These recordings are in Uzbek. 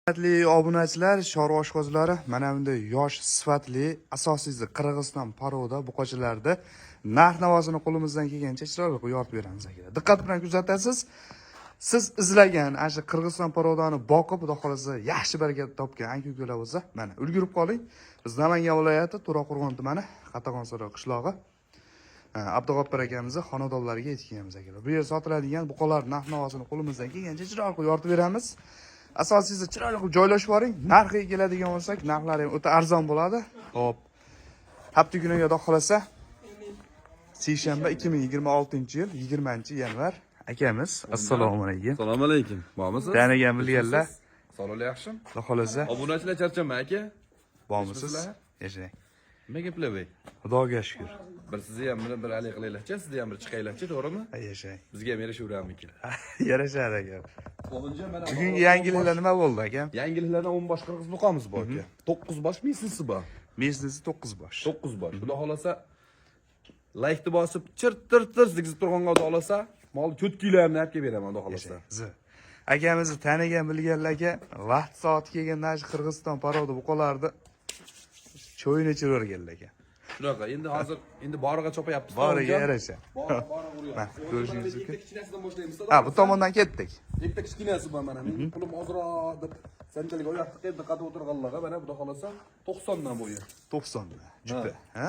Hurmatli obunachilar, chorva oshxonalari, mana bunday yosh, sifatli, asosiysi Qirg'iziston порода buqachalarni narx-navosini qo'limizdan kelgancha chiroyli qilib yoritib beramiz, akalar. Diqqat bilan kuzatasiz. Siz izlagan ana shu Qirg'iziston порода ni boqib, xudo xohlasa, yaxshi baraka topgan aka ukalar bo'lsa, mana ulgurib qoling. Biz Namangan viloyati To'raqo'rg'on tumani Qatag'onsaroy qishlog'i Abdug'oppar akamizni xonadonlariga yetganmiz, akalar. Bu yer sotiladigan buqalar narx-navosini qo'limizdan kelgancha chiroyli qilib yoritib beramiz. Asosiysi, chiroyli qilib joylashib boring. Narxiga keladigan bo'lsak, narxlari ham o'ta arzon bo'ladi. Xo'p. Hafta kuniga, xudo xohlasa, seshanba, 2026-yil 20-yanvar. Akamiz, assalomu alaykum. Assalomu alaykum. Bormisiz? Tanigan bilganlar. Sog'lik yaxshimi? Xudo xohlasa, Obunachilar charchamang, aka. Bormisiz? Yaxshimisizlar? Yashang. Nima gaplar bey? Xudoga shukur. Bir sizni ham bir alik qilaylikchi, sizni ham bir chiqaylikchi, to'g'rimi? Ha, yashang. Bizga ham yarashaveramiki. Yarashadi, aka. O'g'iljon, mana Bugungi yangiliklar nima bo'ldi, akam? Yangiliklardan 10 bosh qirg'iz buqamiz bor, aka. 9 bosh местный si bor. Местный si 9 bosh. 9 bosh. Xudo xolasa, laykni bosib, chir tir tir zigzib turganga, xudo xolasa, mol cho'tkilarni olib kelib beraman, xudo xolasa. Yashang. Akamizni tanigan bilganlarga vaqt soati kelganda shu Qirg'iziston порода buqalarni cho'yini ichiraverganlar ekan. Shunaqa, endi hozir endi borig'a chopayapmiz. Boriga yarasha. Boriga uryapmiz. Mana, ko'rishingiz mumkin. Ikkita kichkinasidan boshlaymiz. Ha, bu tomondan ketdik. Ikkita kichkinasi bor, mana. Mening pulim ozroq deb sanchalik oyoq tiqib diqqatib o'tirganlarga, mana, xudo xolasa, 90 dan bo'yi. 90 dan. Jupi, ha?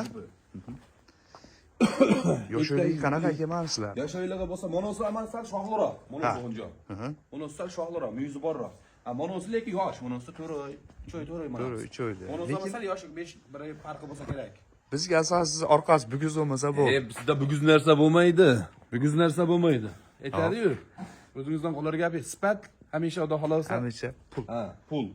Yosh oyligi qanaqa, aka, mana sizlar? Yosh oylig'i bo'lsa, monosi amal sal shoxliroq. Monosi o'njon. Monosi sal shoxliroq, muyizi borroq. Ha, monosi lekin yosh, monosi 4 oy, 3 oy, 4 oy mana. 4 oy, 3 oyda. Monosi Lekin sal yosh, 5 bir oy farqi bo'lsa kerak. Bizga asosiysi orqasi buguz bo'lmasa bo'ldi. E, bizda buguz narsa bo'lmaydi. Buguz narsa bo'lmaydi. Aytadi-yu. O'zingizdan qolar gap, sifat hamisha, xudo xolasa. Hamisha pul. Ha, pul.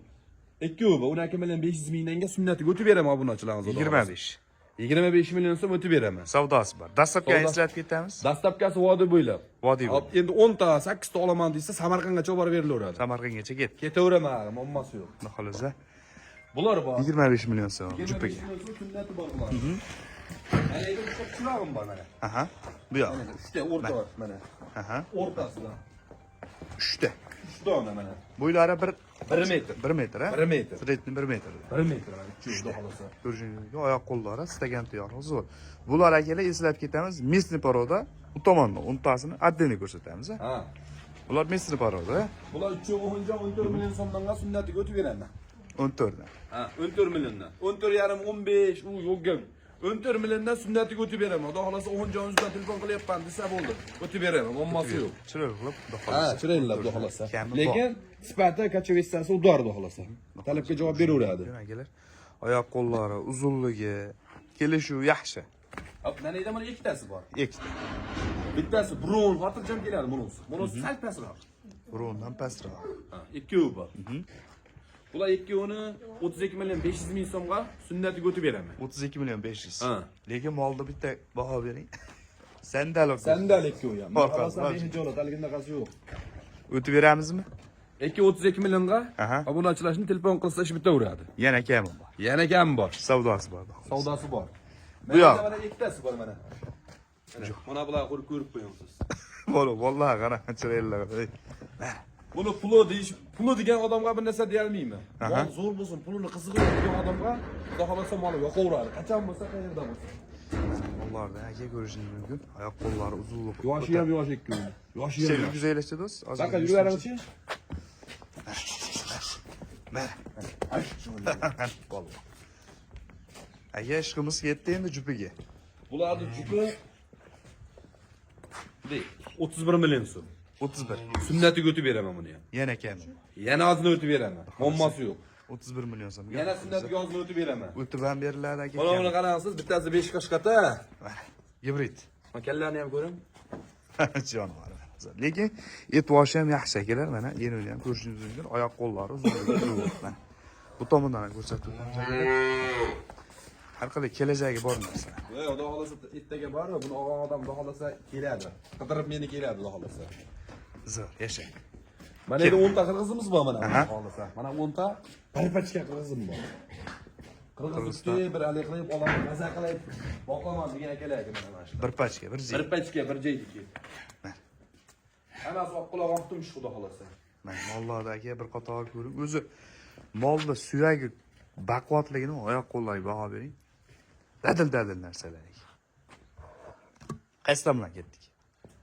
Ikkovi 12 million 500 mingdanga sunnatiga o'tib beraman obunachilarimiz. 25. 25 million so'm o'tib beraman. Savdosi bor. Доставка ni Savdo- eslab ketamiz. Доставка si vodiy bo'ylab. Vodiy bo'ylab. Hop, endi 10 ta, 8 ta olaman desa, Samarqandgacha borib berilaveradi. Samarqandgacha ket. Ketaveraman, muammosi yo'q. Xudo xohlasa, Bular bor. 25 million so'm 25 jupiga. million so'm sunnati bor bular. Mana endi uchta chirog'im bor, mana. Aha. Bu yoq. Mana uchta o'rta bor, mana. Aha. O'rtasida. 3 ta. 3 dona, mana. Bo'ylari bir 1 metr. 1 metr, ha? 1 metr. Средний 1 metr. 1 metr, mana, xudo xolasa. Ko'rishingiz mumkin, oyoq qo'llari, stakan tuyog'i zo'r. Bular, akalar, eslab ketamiz, местный порода. U tomonda o'ntasini отдельно ko'rsatamiz, ha? Ha. Bular местный порода. Bular 3 14 million so'mdan sunnatiga o'tib beraman. 14 dan. Ha, 14 milliondan. 14 yarim, 15, u yo'q gap. 14 milliondan sunnatiga o'tib beraman. Xudo xolasa, 10 jon yuzdan telefon qilyapman desa bo'ldi. O'tib beraman, muammosi yo'q. Chiroyli qilib, xudo Ha, xohlasa. chiroyli, xudo xolasa. Kami bor. Lekin sifati, качество si удар, xudo xolasa. Talabga javob beraveradi. Akalar, oyoq qo'llari, uzunligi, kelishuvi yaxshi. Hop, mana yerda mana ikkitasi bor. Ikkita. Bittasi bron, xotirjam keladi bunisi. Bunisi sal pastroq. Brondan pastroq. Ha, ikkovi bor. Bular ikkovini 32 million 500 ming so'mga sunnatiga o'tib beraman. 32 million 500. Ha. Lekin molda bitta baho bering. Sandal. Sandal ikkovi ham. Orqasi Orqasi bor. 5 jo'lat, haligindaqasi yo'q. O'tib beramizmi? 2 32 millionga obunachilarni telefon qilsa, ish bitaveradi. Yana kami bor. Yana kam bor. Savdosi bor. Savdosi bor. Bu yoq. Mana ikkitasi bor, mana. Mana bular ko'rib qo'yamiz. Bo'l, vallahi qara, chiroyli. Buni puli deyish, puli degan odamga bir narsa deya olmayman. Mol zo'r bo'lsin, pulini qizig'i yo'q degan odamga, xudo xolasa, moli yoqaveradi. Qachon bo'lsa, qayerda bo'lsa. Mollarda, aka, ko'rishingiz mumkin. Oyoq qo'llari uzunligi. Yoshi ham yosh ikkovi. Yoshi ham yosh. Yurgizaylikchi, do'st. Ozgina Baqa yuraveramizchi? Mana. Vallahi. Aka, ishqimiz ketdi endi jupiga. Bularni jupi dey 31 million so'm. 31. Sunnatiga o'tib beraman buni ham. Yana kami. Yana ozini o'tib beraman. Muammosi yo'q. 31 million so'mga. Yana sunnatiga ozini o'tib beraman. O'tib ham beriladi, aka. Mana buni qarangsiz, bittasi 5 qashqata. Mana, gibrid. Kallarni ham ko'ring. Jonivor. Lekin et boshi ham yaxshi, akalar, mana yenini ham ko'rishingiz mumkin. Oyoq qo'llari uzunligi zo'r. Mana. Bu tomondan ham ko'rsatib o'tamiz, akalar. Har qalay kelajagi bor narsa. Voy, xudo xolasa, ertaga borib, buni olgan odam, xudo xolasa, keladi. Qidirib meni keladi, xudo xolasa. Zo'r, yashang. Mana endi 10 ta qirg'izimiz bor, mana, xudo xolasa. Mana 10 ta bir пачка qirg'izim bor. Qirg'iz bir alik qilib olaman, maza qilib boqaman degan akalar mana shu. Bir пачка, bir Bir jey. пачка, bir jaydiki. Hammasi oq quloq oqtimish, xudo xolasa. Mana mollarda, aka, bir qator ko'ring. O'zi Molni suyagi baquvvatligini oyoq qo'llariga baho bering. Dadil dadil narsalar. Qaysidan bilan ketdik?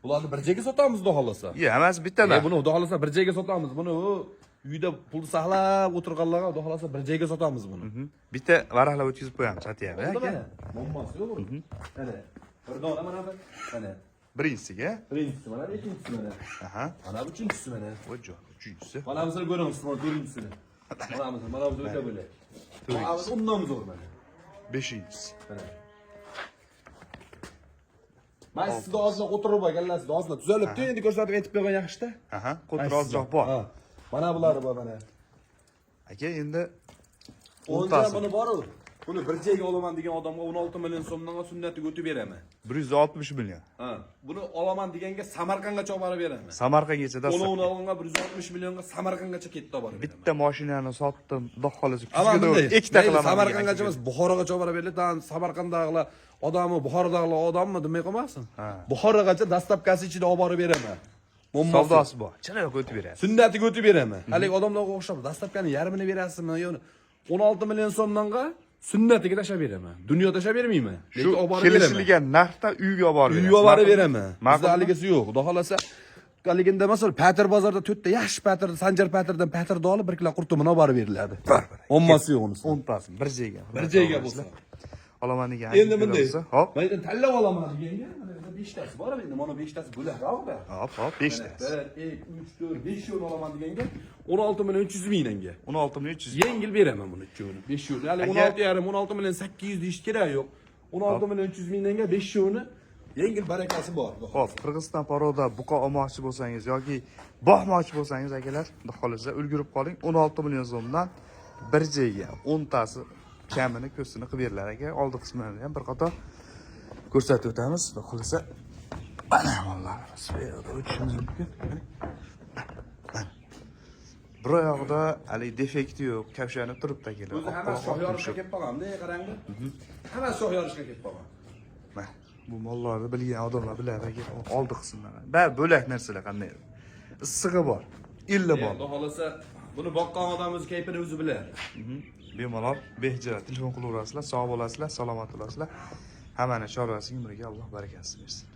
Bularni bir joyga sotamiz xudo xohlasa. Yo, hammasi bittadan. Buni xudo xohlasa bir joyga sotamiz. Buni u uyda pul saqlab o'tirganlarga xudo xohlasa bir joyga sotamiz buni. Bitta varaqlab o'tkazib qo'yamiz, satyapti Oldi aka. mana. Muammosi yo'q. Mana. Bir dona mana bu. Mana. Birinchisiga. Birinchisi mana, ikkinchisi mana. Aha. Mana bu uchinchisi mana. Voy jon, uchinchisi. Mana bizlar ko'ramiz, mana to'rtinchisini. Mana biz, mana biz o'ta bo'lak. Mana biz undan zo'r mana. Beshinchisi. Mana. Men sizda ozroq o'tirib olganlar, sizda ozroq tuzalibdi, endi ko'rsatib aytib qo'ygan yaxshi-da. Aha, qo'tir ozroq bor. Ha. Mana bulari bor mana. Aka, endi O'nta o'ntasi. buni bor-u. Buni bir joyga olaman degan odamga 16 million so'mdan sunnatiga o'tib beraman. 160 million. Ha. Buni olaman deganga Samarqandgacha olib borib beraman. Samarqandgacha Uni dastlab. uni olganga 160 millionga Samarqandgacha ketdi olib borib beraman. Bitta mashinani sotdim, xudo xohlasa Ama kuzga bunday. to'g'ri ikkita Mayli, qilaman. Samarqandgacha emas, Buxorogacha olib borib beradi. Dan Samarqanddagilar odami, Buxorodagilar odammi demay qolmasin. Buxorogacha dastavkasi ichida olib borib beraman. Muammosi. Savdosi bor. Chiroyli o'tib beradi. Sunnatiga o'tib beraman. Haligi odamlarga o'xshab dastavkani yarmini berasizmi, yo'q. 16 million so'mdanga sunnatiga tashlab beraman. Dunyo tashlab bermayman. Shu Lekin olib borib beraman. kelishilgan narxda uyga olib borib berasiz. Uyga olib borib beraman. Bizda Ma'qulmi? haligisi yo'q. Xudo xolasa haligida masalan patir bozorda to'rtta yaxshi patir, Sanjar patirdan patirni olib bir kilo qurtumini olib borib beriladi. Bir-bir. Muammosi yo'q unisi. O'ntasini bir joyga. Bir joyga bo'lsa. Olaman degan. Endi bunday. Hop. Men endi tanlab olaman deganga mana bu beshtasi bor endi mana beshtasi bo'lakroq-da. Hop, hop, beshtasi. 1 2 3 4 5 yo'l olaman deganga 16 million 300 mingga. 16 million 300. Yengil beraman buni uchovini. 5 yo'l. Ya'ni Aka- 16 yarim, 16 million 800 deyish kerak yo'q. 16 million 300 mingga 5 yo'lni yengil barakasi bor. Hop, Qirg'iziston paroda buqa olmoqchi bo'lsangiz yoki boqmoqchi bo'lsangiz akalar, xudo xohlasa ulgurib qoling. 16 million so'mdan bir joyga 10 tasi kamini ko'sini qilib beriladi aka. Oldi qismini ham bir qator ko'rsatib o'tamiz. Xudo xohlasa mana mollarimiz bu yerda o'tishimiz mumkin. Mana. Bir oyog'ida haligi defekti yo'q, kavshanib turibdi akalar. O'zi hammasi shoh yorishga kelib qolganda, qarangda. Hammasi shoh yorishga kelib qolgan. Mana bu mollarni bilgan odamlar biladi aka, oldi qismlari. Bari bo'lak narsalar qanday. Issig'i bor, illi bor. Xudo xohlasa buni boqqan odam o'z kayfini o'zi biladi. Bemalol behijrat telefon qilaverasizlar, sog' bo'lasizlar, salomat bo'lasizlar. Hammani chorvasiga birga Alloh barakasini bersin.